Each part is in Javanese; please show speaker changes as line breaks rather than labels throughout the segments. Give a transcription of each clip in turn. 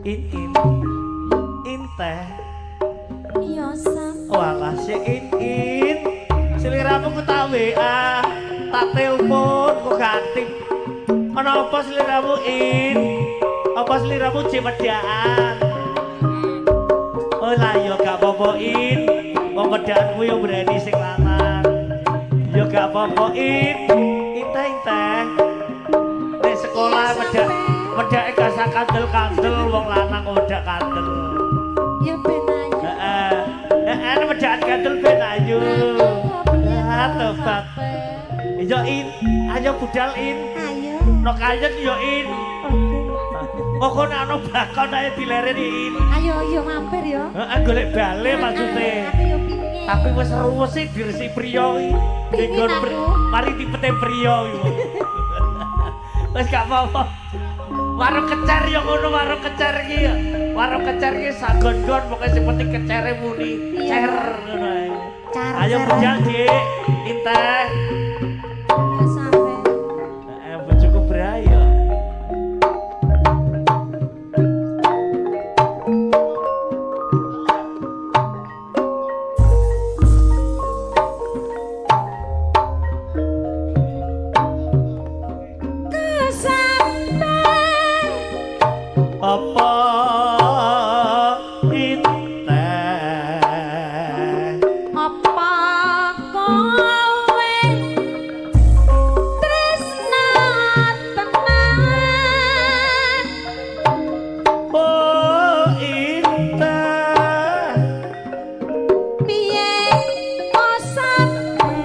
In in. Inteh.
Iya, Sam.
Walah si in in. Seliramu ku tak WA, tak telepon kok gak aktif. Ana apa seliramu in? Apa seliramu jek wedaan? Oh lah ya gak apa-apa in. Wong wedaan kuwi yo berani sing lanang. Ya gak apa-apa in. Inteh inteh. Nek sekolah
Iya,
wedak
sampe.
Wedake gak sak kandel-kandel wong lanang kok wedak kandel.
Ya ben ayu.
Heeh. Heeh, wedakan kandel ben ayu. Ya tobat. Yo in, ayo budal in.
Ayo.
No kayen yo in.
Oke.
Kok nek ana bakon ae dilereni in.
Ayo yo mampir yo.
Heeh, golek bale maksude.
Aku yo pingin.
Tapi wis ruwes sih diresiki priya iki.
Pingin aku.
Mari dipete priya iki. Wis gak apa-apa. Warung kecer yo ngono, warung kecer iki. Warung kecer iki sagon-gon pokoke sing penting kecere muni.
Iya.
Cer ngono ae.
Car.
Ayo budal, Dik. Inteh.
Ya sampe.
Heeh, bojoku bray yo.
Kesampe.
Apa inteh?
Apa kowe tresna tenan?
Oh inteh.
Piye kok sampe?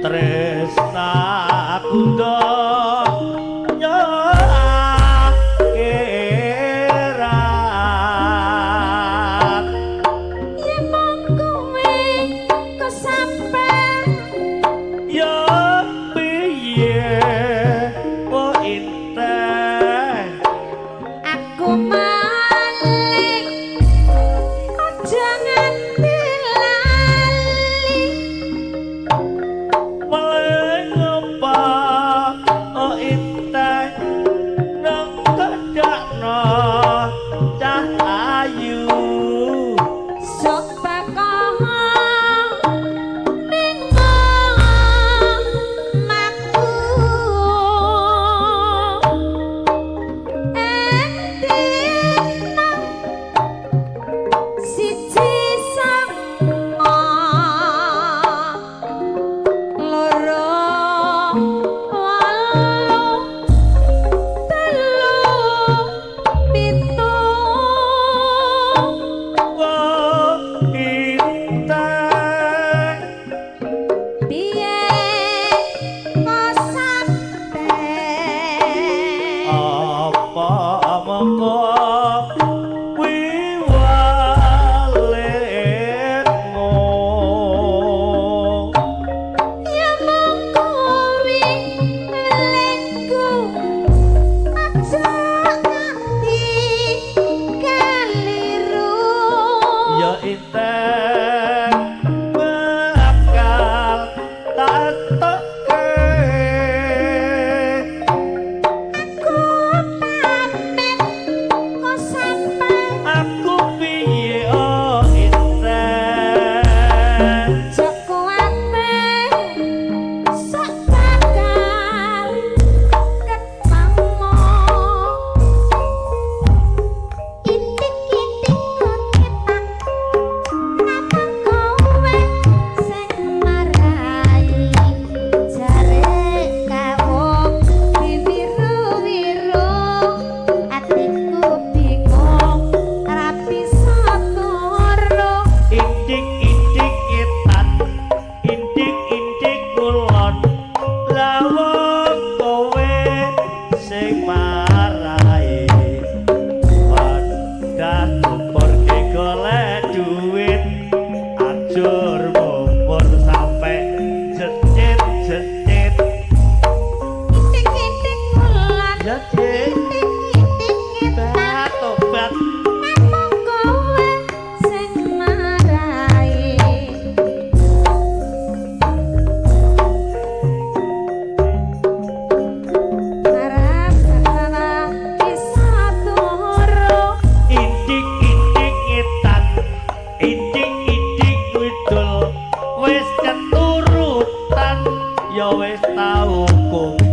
Tresnaku donya akhirat.
Yen mung kowe kok sampe?
Ya piye oh inteh?
Aku maling aja nganti lali.
Maling apa Ya wis tau kung.